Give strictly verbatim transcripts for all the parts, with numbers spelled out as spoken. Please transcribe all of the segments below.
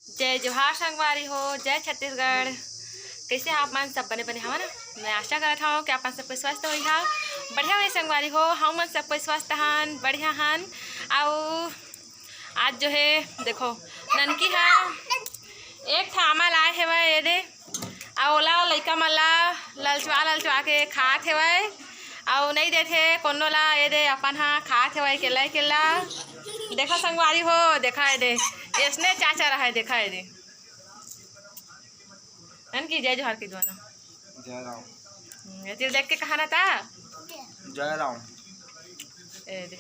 जय जोहार संगवारी हो, जय छत्तीसगढ़। कइसे आप मन? सब बने बने हवा ना? मैं आशा करत हवं कि आप मन सब कोई स्वस्थ होई हा, बढ़िया होई संगवारी हो। हम मन सब कोई स्वस्थ हन, बढ़िया हन। अउ आज जो है देखो, ननकी हा एक ठा आमा लाए हेवय, ये दे, अउ ओला लइका मन ला ललचवा ललचवा के खात हेवय, अउ नइ देथे कोनो ला। ये दे अपन हा खात हेवय केला केला। देखा संगवारी हो, देखा ये दे, इसने चाचा रहा है, देखा ये दे। ननकी, जय जोहार के दुआना। जय राम। हम्म, ये तीर देख के कहा ना था? जय राम। ए दे।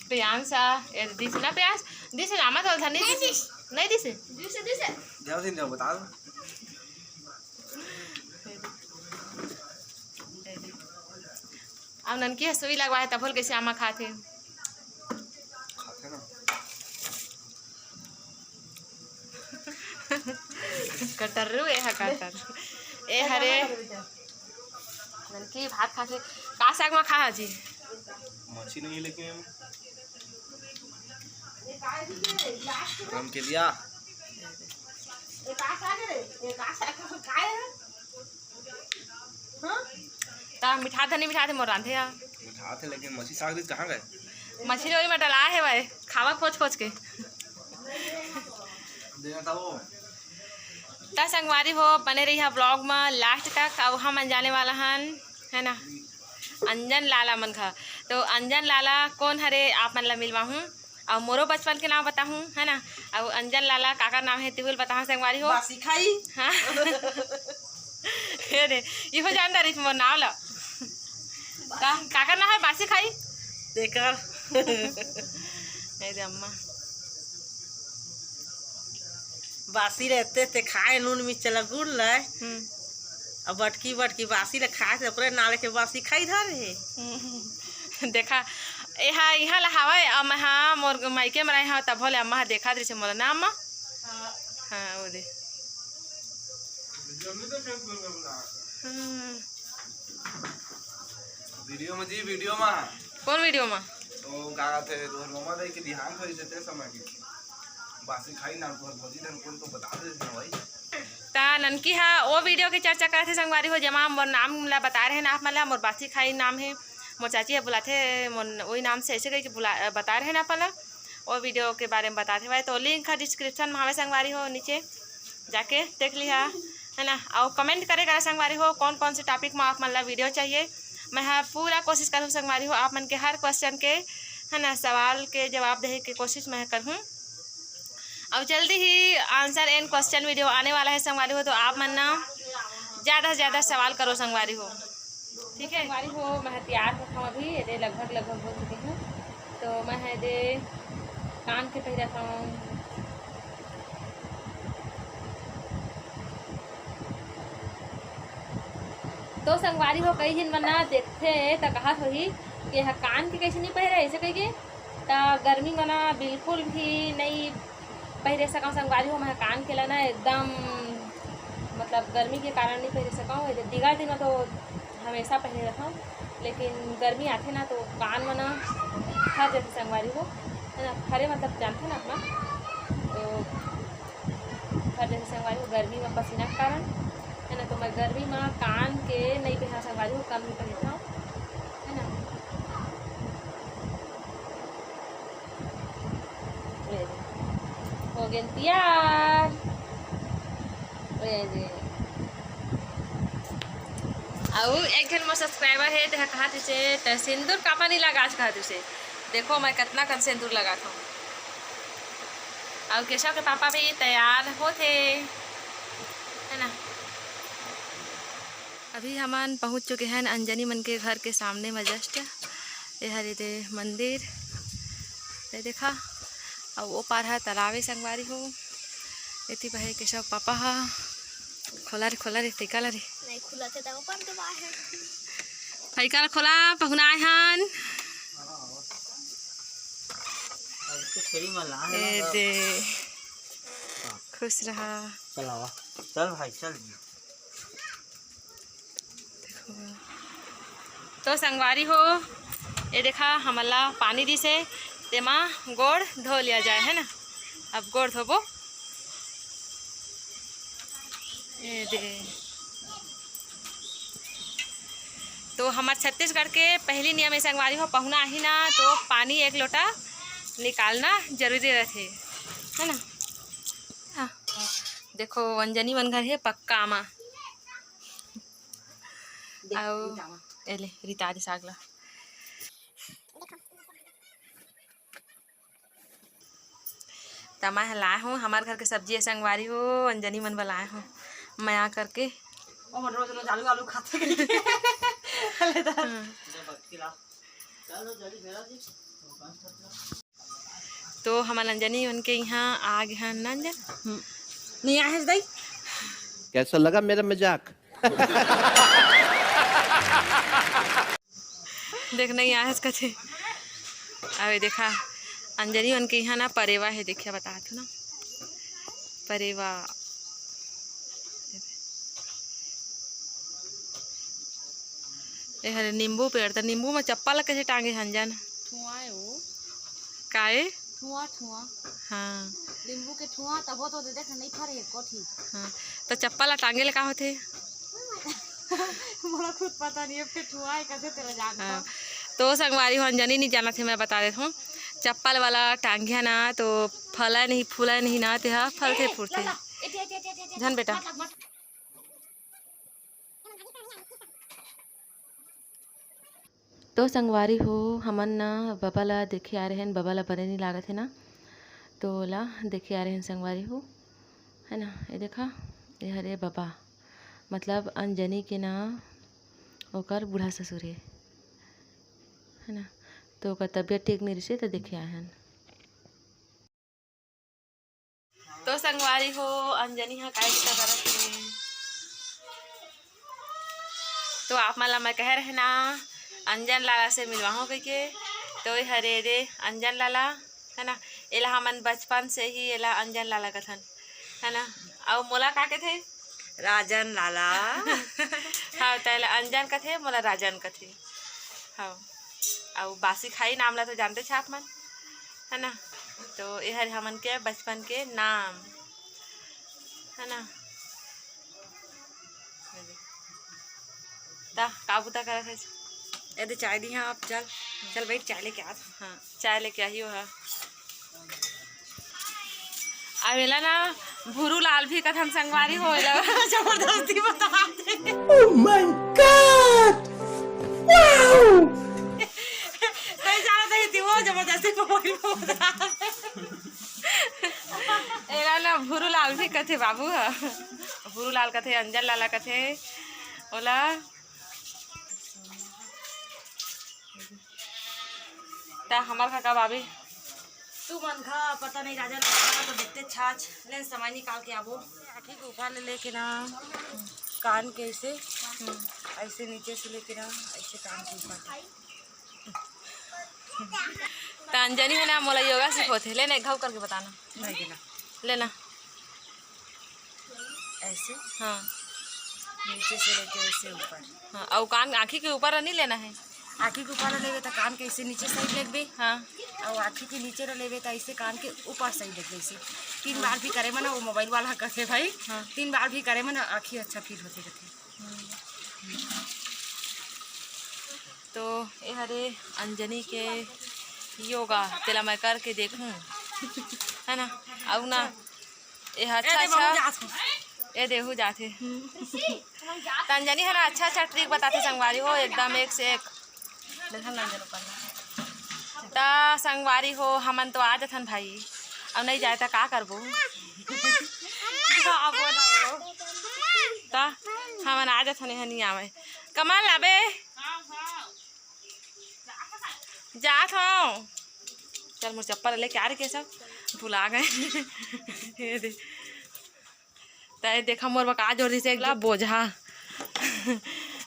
प्रियांशा, ए दे, दिस ना प्रियांश, दिस ना, मत बोल था, नहीं दिस। नहीं दिस। दिस, दिस। जाओ, दिन जाओ, बता दो। ए दे। अब ननकी ह सुई लगवा है, तभो ले कइसे आमा खात हे। खाथे ना। कटर्रू ए ह कटर। ए हरे। ननकी भात खा के का साग मा खा जी? मछली नहीं है लेकिन। रमकेलिया। ता मिठाथे नहीं मिठाथे मोर रांधे हा। मिठाथे लेकिन मछली साग रिस कहाँ गए? मछली ओरी में डला हेवय, खावा खोज खोज के। देना था वो। ता संगवारी हो, बने रही हा vlog में last तक। अब हम मन जाने वाला हन, है ना, अंजन लाला मन घर। तो अंजन लाला कोन हरे, आप मन ला मिलवाहूँ। अउ मोरो बचपन के नाम बताहूँ, है ना। अउ अंजन लाला काकर नाम है, तिहुल बताहूँ संगवारी हो। बासी खाई। हाँ। हे रे, इहो जानदार इस मोर नाम ला। का, काकर नाम है बासी खाई? तेकर। हे रे अम्मा। बासी रहते ते खाए नून मिर्च ला गुड़ ले। हम्म। अब बटकी बटकी बासी ले खाए थे, ओकरे नाले के बासी खाई धर हे। हम्म। देखा, एहा इहाँ ला हवय, अम्मा हा मोर मायके म रहे हा, तभो ले अम्मा हा देखा दृश्य मोला ना अम्मा। हाँ। हाँ, वो दे। हम्म। वीडियो में जी, वीडियो में। कौन वीडियो में? तो का कहते हैं, तोहर ममा दाई के देहांत होइस हे, ते समय के। बासी खाई ना, तोहर भौजी धन कौन तो बता दे ना भाई। ता ननकी हा ओ वीडियो के चर्चा करत हे संगवारी हो, जेमा मोर नाम ला बताए रहे ना आप मन ला, मोर बासी खाई नाम हे, मोर चाची हा बुलाथे, मोर वही नाम से ऐसे कहिके बुला, बताए रहे ना आप मन ला। ओ वीडियो के बारे में बताथे भाई, तो link हा description में हवे संगवारी हो, नीचे जाके देख लिहा, है ना। अउ comment करे करा संगवारी हो, कौन कौन से topic में आप मन ला वीडियो चाहिए। मैं हा पूरा कोशिश करहूँ संगवारी हो, आप मन के हर question के, है ना, सवाल के जवाब देहे के कोशिश मैं करहूँ। अउ जल्दी ही answer and question वीडियो आने वाला है संगवारी हो, तो आप मन ना ज़्यादा से ज़्यादा सवाल करो संगवारी हो। ठीक है संगवारी हो, मैं तैयार होत हूँ अभी, ये दे लगभग लगभग हो चुके हूँ। तो मैं हा ये दे कान के पहिरत हूँ। तो संगवारी हो, कई झिन मन ना देखथे त कहत होही कि एहा कान के कइसे नइ पहिरे, अइसे कहिके। त गर्मी म ना बिल्कुल भी नइ पहिरे सकंव संगवारी हो। मैं कान के ला ना एकदम, मतलब, गर्मी के कारण नइ पहिरे सकंव। ये दे बिगर दिन म तो हमेशा पहिरे रहथंव, लेकिन गर्मी आथे ना तो कान म ना फर जाथे संगवारी हो, है ना, फरे मतलब जानथे ना अपना, तो फर जाथे संगवारी हो गर्मी म पसीना के कारण, है ना। तो मैं गर्मी म कान के नइ पहिरंव संगवारी हो, कम ही पहिरथंव, है ना। ये दे। हो गेन तियार। ये दे। अउ एक झन मोर subscriber हे, तेहा कहत रिहिसे, "तैं सिंदूर काबर नइ लगास?" कहत रिहिसे। देखो, मैं कतना कन सिंदूर लगाथंव। अउ केशव के पापा भी तैयार होथे, है ना। अभी हमन पहुँच चुके हन अंजनी मन के घर के सामने म just। एहर ये दे मंदिर, ये देखा, अउ ओ पार ह तालाब ए संगवारी हो। एती बहे केशव पापा ह। खोला रे, खोला रे, फइका ला रे। नहीं खुला थे, तब अपन तो बाहर। फइका ला खोला, पहुना आए हन। अब तो छेरी मन ला ए ना। दे। खुश रहा। चल आवा। चल भाई, चल। तो संगवारी हो, ये देखा, हमन ला पानी दिसे, तेमा गोड़ धो लिया जाए, है ना। अब गोड़ धोबो। ए दे। तो हमार छत्तीसगढ़ के पहली नियम ए संगवारी हो, पहुना आही ना तो पानी एक लोटा निकालना जरूरी रहथे, है ना। हाँ। देखो अंजनी मन घर हे पक्का मा। देख, अउ रीता मा। एले रीता दे साग ला। त मैं ह लाए हूँ हमार घर के सब्जी ह संगवारी हो, अंजनी मन बर लाए हूँ मया करके। ओ मन रोज रोज आलू आलू खाथे। ले दा। हम्म। तो हमन अंजनी मन के यहाँ आ गे हन ना अंजन। हम्म। नहीं आहे दाई। कैसा लगा मेरा मजाक? देख, नहीं आयस कथे। अबे देखा, अंजनी मन के यहाँ ना परेवा है, देखिया बतात हूँ ना, परेवा। ए हरे नींबू पेड़, त नींबू में चप्पल कैसे टांगे हन जान? थुआए ओ। काए? थुआ, थुआ। हाँ। नींबू के थुआ तभो तो दे देख, नहीं फरे कोठी। हाँ। त चप्पल ला टांगे ले का होथे? मोला खुद पता नहीं है, फिर थुआ है कैसे तेरा जानता। हाँ। तो संगवारी हो, अंजनी नहीं जाना थे, मैं बता देता हूँ। चप्पल वाला टांगिया ना तो फला नहीं, फूला नहीं ना, ते हा फल थे फूटथे। ला, ला। ए, ए, ए, ए, ए, ए, झन बेटा। मत, मत, मत। तो संगवारी हो, हमन ना बबा ला देखे आ रहे हैं, बबा ला बने नहीं लागत है ना, तो ओला देखे आ रहे हैं संगवारी हो, है ना। ये देखा, ये हरे बबा, मतलब अंजनी के ना ओकर बूढ़ा ससुर है, है ना। तो ओकर तबीयत ठीक नहीं रहिसे, तो देखे आए हैं। तो संगवारी हो, अंजनी ह काय बुता करत हे। तो आप मन ला मैं कहे रहे ना, अंजन लाला से मिलवाहूँ कहिके। तो ये हरे रे अंजन लाला, है ना, एला हमन बचपन से ही एला अंजन लाला कथन, है ना। अउ मोला का कथे? राजन लाला। हाँ, त एला अंजन कथे, मोला राजन कथे। हाँ, अउ बासी खाई नाम ला तो जानते छे आप मन, है ना। तो ये हर हमन के बचपन के नाम, है ना। ता का बुता करत हे? ए दे चाय दी हाँ आप, चल, चल बैठ, चाय लेके आ। हाँ, चाय लेके आही हो। अब एला ना भुरू लाल भी कथन संगवारी हो, एला जबरदस्ती बता दे। Oh my God! Wow! नहीं जाना था कि वो जबरदस्ती को बोल बता दे। एला ना भुरू लाल भी कथे बाबू ह। भुरू लाल कथे, अंजन लाला कथे, ओला। ता हमर का, का बाबी? तू मन खा, पता नहीं राजा लड़का तो देखते छाछ, लेन समय निकाल के आबो। आँखी के ऊपर ले लेके ना, कान के ऐसे, हम्म। ऐसे नीचे से लेके ना, ऐसे कान के ऊपर। त अंजनी है ना, मोला योगा सिखोथे, लेना एक घाव करके बताना। नहीं देना। लेना। ऐसे। हाँ। नीचे से लेके ऐसे ऊपर। हाँ, अउ कान आँखी के ऊपर नहीं लेना है। आँखी के ऊपर लेबे त कान के ऐसे नीचे side लेबे। हाँ। अउ आँखी के नीचे लेबे त ऐसे कान के ऊपर side लेबे ऐसे। तीन बार भी करे मना, वो mobile वाला कथे भाई। हाँ। तीन बार भी करे मना, आँखी अच्छा feel होथे कथे। तो ये हरे अंजनी के योगा, तेला मैं करके देखूं, है ना? अउ ना, ये अच्छा, ए दे, अच्छा, बहू जात हो। ए देहू जाथे। त अंजनी है ना, अच्छा, अच्छा trick बताथे संगवारी हो, एकदम एक से एक। देखा ना अंजन ऊपर में। त संगवारी हो, हमन तो आ जथन भाई, अब नहीं जाए त का करबो? का बोला वो? त हमन आ जथन, एहा नहीं आवे। कमल, अबे। जात हूँ। चल, मोर चप्पल लेके आ रहे के सब भुला गए। ये दे। त ये देखा, मोर बका जोर दिसे एक ला बोझा।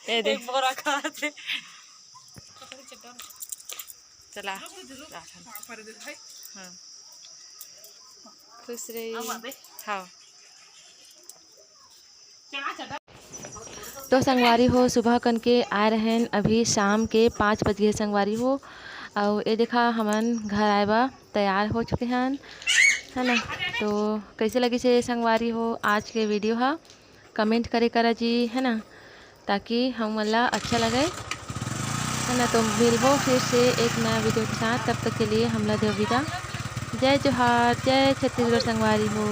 ये दे। एक बोरा खाते। चला। हाँ। खुश रही। हाँ। तो संगवारी हो, सुबह कन के आए रहन, अभी शाम के पाँच बज गए संगवारी हो। अउ ये देखा, हमन घर आए बर तैयार हो चुके हन, है ना। तो कैसे लगिस हे संगवारी हो आज के video ह, comment करे करा जी, है ना, ताकि हमन ला अच्छा लगे, है ना। तो मिलबो फिर से एक नया video के साथ, तब तक के लिए हमला दो विदा। जय जोहार, जय छत्तीसगढ़ संगवारी हो।